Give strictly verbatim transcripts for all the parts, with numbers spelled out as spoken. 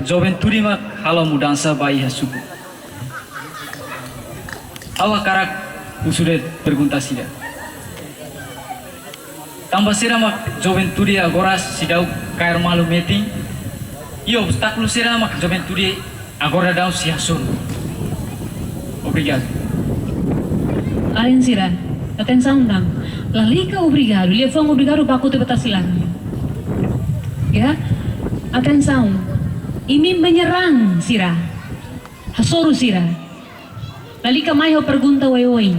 Juventude mak halo mudansa ba iha suku. Ha'u hakarak husu de'it pergunta ida. Tanba saida mak juventude agora seidauk kaer malu metin? I obstákulu saida mak juventude agora daudaun sei hasoru? Obrigadu. Alin sira, atensaun tan. Lalika obrigadu, liafuan obrigadu baku tebetasi laran. Ya, atensaun. Imi menyerang sira. Hasoru sira. Lalika mai ho pergunta oioin.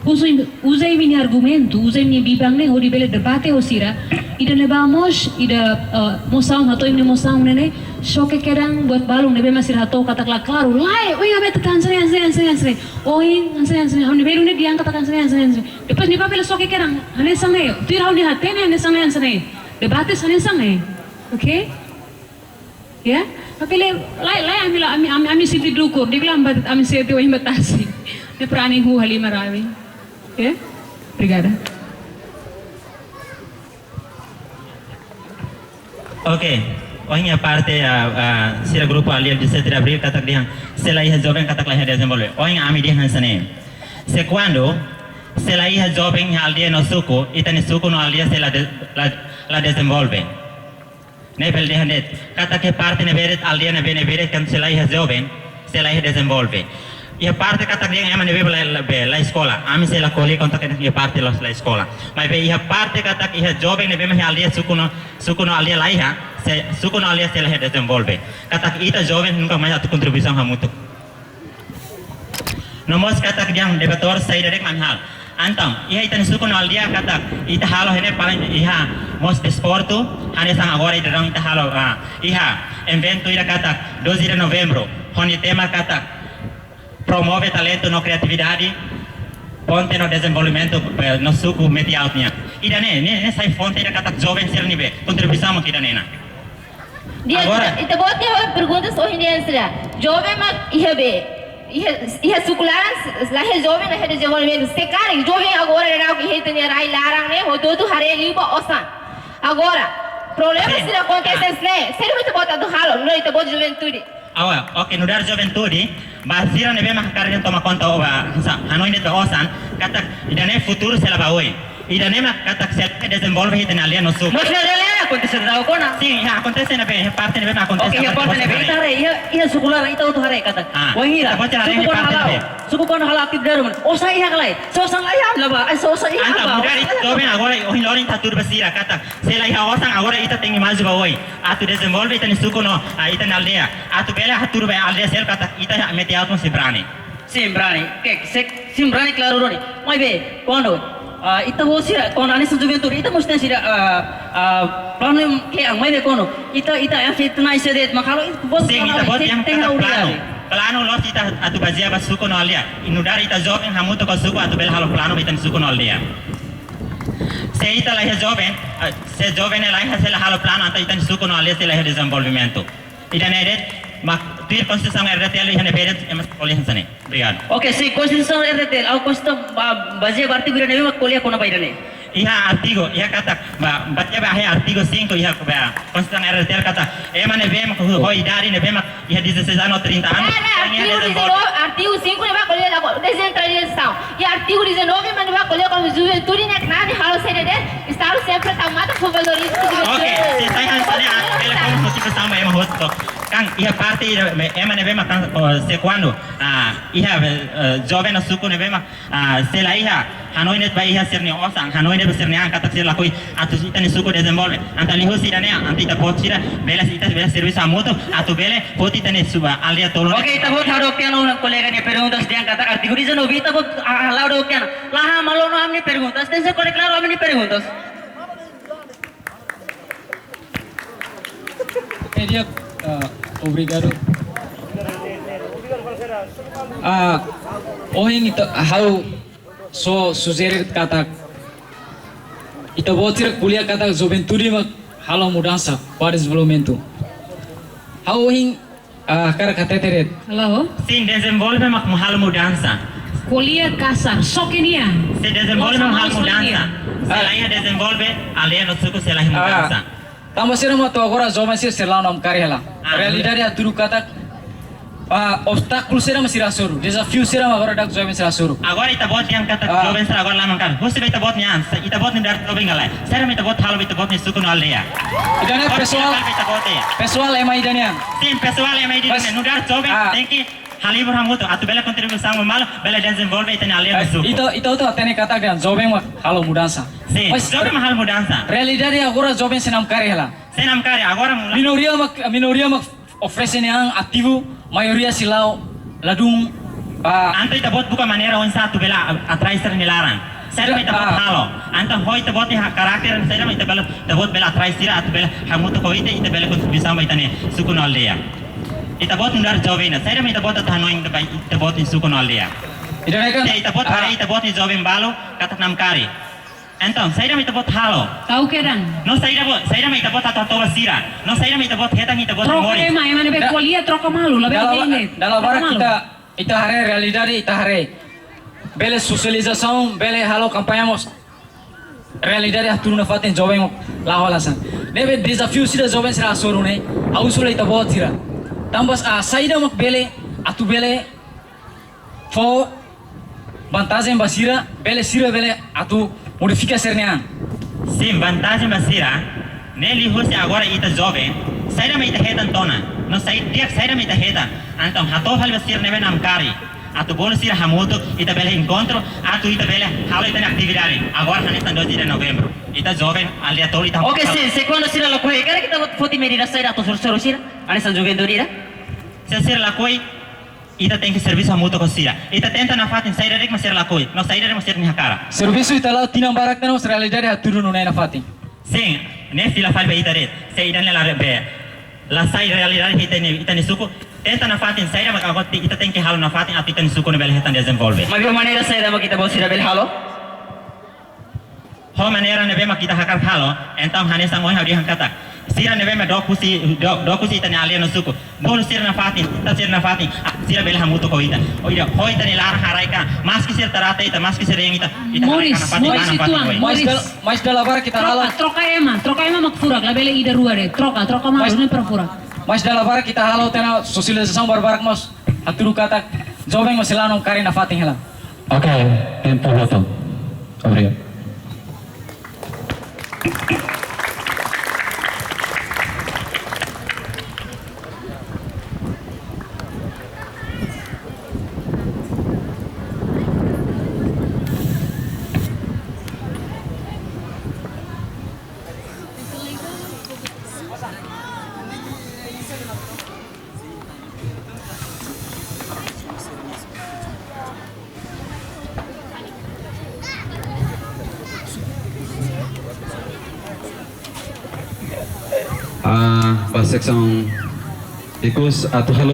Uza, uza imi-nia argumentu, uza imi-nia biban ne'e hodi bele debate ho sira. Ida-ne'ebá mós, ida, eh, mosaun, hato'o imi-nia mosaun ne'e ne'e, xoke kedan buat balun ne'ebé mak sira hato'o katak la klaru. Lae, oin ami tekan sira, sira, sira, sira. Oin, sira, sira. Ha'u-nia belun ne'e di'ak katak sira, sira, sira. Depois nia bá bele xoke kedan. Hanesan ne'e. Tuir ha'u-nia hatene, hanesan ne'e, hanesan ne'e. Debate hanesan ne'e. Oke? Ya, tapi le, lae, lae ami la, ami, ami, ami sente dukur, di'ak liu mak ami sente oin batasi. Ne'e para nia hu halimar ami. Ya, obrigada. Oke, ohin iha parte, ah, ah, sira grupu aldeia dezasete de Abril katak dehan, se la iha joven katak la iha dezenvolve. Ohin ami dehan hanesan ne'e. Se kuandu, se la iha joven iha aldeia no suku, ita-nia suku no aldeia sei la de-, la, la dezenvolve. Ne'e bele dehan de'it, katak iha parte ne'ebé de'it, aldeia ne'ebé, ne'ebé de'it, kuandu sei la iha joven, sei la iha dezenvolve. Iha parte katak dehan ema ne'ebé la, la, be, la eskola, ami sei la ko'alia kona-ba iha parte la, la eskola. Maibé iha parte katak iha joven ne'ebé mak iha aldeia suku no, suku no aldeia la iha, se, suku no aldeia sei la iha dezenvolve. Katak ita joven nunka mai atu kontribuisaun hamutuk. No mós katak dehan debatór saida de'it mak ami halo. Entaun, iha ita-nia suku no aldeia katak ita halo iha ne'e paling iha mós desportu, hanesan agora ita daudaun ita halo, ah, iha eventu ida katak doze de Novembru, ho nia tema katak promove talentu no kriatividade, ponte no dezenvolvimentu, eh, no suku Meti-Aut nian. Ida-ne'e, ne'e, ne'e sai fonte ida katak joven sira-nia be, kontribuisaun mak ida-ne'e ona. Di'ak, agora ita, ita-boot nia pergunta ohin dehan sira. Joven mak iha be. Iha, iha suku laran, la iha joven, la iha dezenvolvimentu. Se karik joven agora daudaun iha ita-nia rai laran ne'e, hotu-hotu haree liu ba osan. Agora, problema, sin, sira akontese, ah, ne'e, se ita-boot atu halo, no ita-boot juventude. Awa, oke, nu'udar juventude, ba sira ne'ebé mak hakarak dehan toma konta, o ba, sa, hanoin de'it ba osan, katak ida-ne'e futuru sei la ba oin. Ida-ne'e mak katak sei dezenvolve ita-nia aldeia no suku. Mas na realidade akontese daudaun ona. Sin, iha akontese ne'ebé, iha parte ne'ebé mak akontese. Oke, iha parte ne'ebé ita haree, iha, iha suku laran ita hotu haree katak. Ah, wainhira ita-boot haree suku iha kuandu parte hala'o, ne'ebé. Suku kuandu hala'o atividade ruma. Osan iha ka lae? Se osan la iha, la ba. Ai, se osan iha, entaun ba, nu'udar osan iha, joven agora, ohin loron ita hatudu ba sira katak se la iha osan agora ita tenke maju ba oin. Atu dezenvolve ita-nia suku no, ah, ita-nia aldeia. Atu bele hatudu ba aldeia seluk katak ita Meti-Aut mós sei brani. Sin, brani. Ke, se, sin, brani klaru duni. Maibé, kuandu, ah, ita-boot sira, kuandu hanesan juventude, ita mós tenke sira, ah, ah, planu ke ang maibé kuandu ita, ita, ita, ita na'in-sete de'it mak halo, ita-boot, sin, planu ita-boot dehan, sin, tenke katak planu. Planu loos ita atu bazeia ba suku no aldeia. I nu'udar ita joven hamutuk ho suku atu bele halo planu ba ita-nia suku no aldeia. Se ita la iha joven, ah, se joven ne'e la iha, sei la halo planu, entaun ita-nia suku no aldeia sei la iha dezenvolvimentu. Ida-ne'e de'it, mak tuir Konstituisaun R D T L iha ne'ebé de'it, ema ko'alia hanesan ne'e. Obrigadu. Oke, sin, Konstituisaun R D T L, ha'u Konstituisaun ba, bazeia ba artigu ida-ne'ebé mak ko'alia kona-ba ida-ne'e? Iha artigu, iha katak, ba, bazeia ba iha artigu cinco, iha ba, Konstituisaun R D T L katak, ema ne'ebé mak ho, ho idade ne'ebé mak iha dezasseis anos, trinta anos, ne'e, ne'e, iha artigu dezenvolve. Dezanove, artigu cinco ne'e mak ko'alia la ko, desentralizasaun. Iha artigu dezanove mak ne'e mak ko'alia kona-ba juventude ne'e, knaar ne'e halo saida de'it, Estadu sempre tau matan fó valoriza ba juventude. Oke, se sai hanesan ne'e, ah, bele fó motivasaun ba ema hotu. Kan, iha parte ida, me, ema ne'ebé mak kan, oh, se kuandu, ah, iha, eh, joven no suku ne'ebé mak, ah, sei la iha, hanoin de'it ba iha sira-nia osan, hanoin de'it ba sira-nia an katak sira lakohi atu ita-nia suku dezenvolve. Entaun liuhusi ida-ne'e, entaun ita-boot sira, bele ita bele servisu hamutuk, atu bele foti ita-nia suku, aldeia tolu. Oke, ita-boot hadook tiha ona kolega nia perguntas dehan katak artigu dezanove, ita-boot, ah, ah, hadook tiha ona. Laha, malu ona ami-nia perguntas, tenke ser klaru ami-nia perguntas. Oke, di'ak, ah, obrigadu. Ah, ohin ita, ha'u só sujere katak ita-boot sira ko'alia katak juventude mak halo mudansa ba dezenvolvimentu. Ha'u ohin, ah, hakarak hatete de'it. Halo? Sin, dezenvolve mak halo mudansa. Ko'alia kasar, xoke nian. Se dezenvolve mak halo mudansa. Se la iha dezenvolve, aldeia no suku sei la iha mudansa. Tanba sira mak to'o agora joven sira sei la namkari hela. Realidade hatudu katak, ah, obstákulu sira mak sira hasoru, dezafiu sira mak agora daudaun joven sira hasoru. Agora ita-boot dehan katak, ah, joven sira agora la namkari. Husi be ita-boot nia an, ita-boot nu'udar joven galai. Saida mak ita-boot halo ba ita-boot nia suku no aldeia? Ida-ne'e pesoál, ita-boot, eh, pesoál ema ida-ne'e an. Sin, pesoál ema ida-ne'e an. Mas, nu'udar joven, ah, tenke halibur hamutuk, atu bele kontribuisaun malu, bele dezenvolve ita-nia aldeia no, eh, suku. Ita, ita, ita hatene katak joven mak halo mudansa. Sin, mas joven mak halo mudansa. Realidade agora joven sei namkari hela. Sei namkari, agora mula. Minoria mak, minoria mak oferese nia an ativu, maioria sei la'o ladún, ah. Entaun ita-boot buka maneira oinsá atu bele a-, atrai sira-nia laran. Saida mak ita-boot, ah, halo. Entaun ho ita-boot nia karakter, saida mak ita bele, ita-boot bele atrai sira atu bele hamutuk ho ita, ita bele kontribuisaun ba ita-nia suku no aldeia. Ita-boot nu'udar joven, saida mak ita-boot atu hanoin ba ita-boot nia suku no aldeia. Ida-ne'e kan, se ita-boot, ah, haree ita-boot nia joven balu, katak namkari. Entaun, saida mak ita-boot halo? Kau kedan. No saida boot, saida mak ita-boot atu hato'o ba sira? No saida mak ita-boot hetan ita-boot, troka moris? Ema, ema ne'ebé, da-, ko'alia troka malu, labele, dala ba-, dala barak troka malu. Ita, ita haree realidade, ita haree. Bele sosializasaun, bele halo kampaña mós. Realidade hatudu nafatin joven mós la hola hanesan. Ne'ebé dezafiu sira joven sira hasoru ne'e, ha'u uza ita-boot sira. Tanba, ah, saida mak bele, atu bele fó vantajen ba sira, bele sira bele atu modifika sira-nia an. Sin, vantajen ba sira, ne'e liuhusi agora ita joven, saida mak ita hetan tiha ona, no sai-, di'ak saida mak ita hetan, entaun hato'o fali ba sira ne'ebé namkari, atu bolu sira hamutuk, ita bele enkontru, atu ita bele halo ita-nia atividade, agora hanesan doze de novembru, ita joven, aldeia tolu ita. Oke, sin, se kuandu sira lakohi, karik ita foti medida saida atu soru-soru sira, hanesan juventude ida? Se sira lakohi, ita tenke servisu hamutuk ho sira. Ita tenta nafatin saida de'it mak sira lakohi, no saida de'it mak sira-nia hakarak. Servisu ita la'o tinan barak tiha ona, realidade hatudu nune'e nafatin. Sin, ne'e fila fali ba ita de'it. Se ida-ne'e la rebe, la sai realidade ita-nia, ita-nia suku. Tenta nafatin saida mak agora ita tenke halo nafatin atu ita-nia suku ne'e bele hetan dezenvolve. Maibé maneira saida mak ita-boot sira bele halo? Ho maneira ne'ebé mak ita hakarak halo, entaun hanesan ohin ha'u dehan katak. Sira ne'ebé mak dook husi, dook, dook husi ita-nia aldeia no suku. Bolu sira nafatin, tenta sira nafatin, ah, sira bele hamutuk ho ita. Oida, ho ita-nia laran haraik an, maski sira tarate ita, maski sira dehan ita, ita haraik an nafatin, moris, moris, nafatin, ituan, moris. Mais dal-, mais dala barak ita halo. Troka, troka ema, troka ema mak furak, labele ida rua de'it. Troka, troka malu, mais, ne'e para furak. Mais dala barak ita halo tiha ona sosializasaun barbarak mós. Hatudu katak, joven mós sei la namkari nafatin hela. Oke, tempu hotu. Obrigadu. Ah, ba seksaun ikus atu halo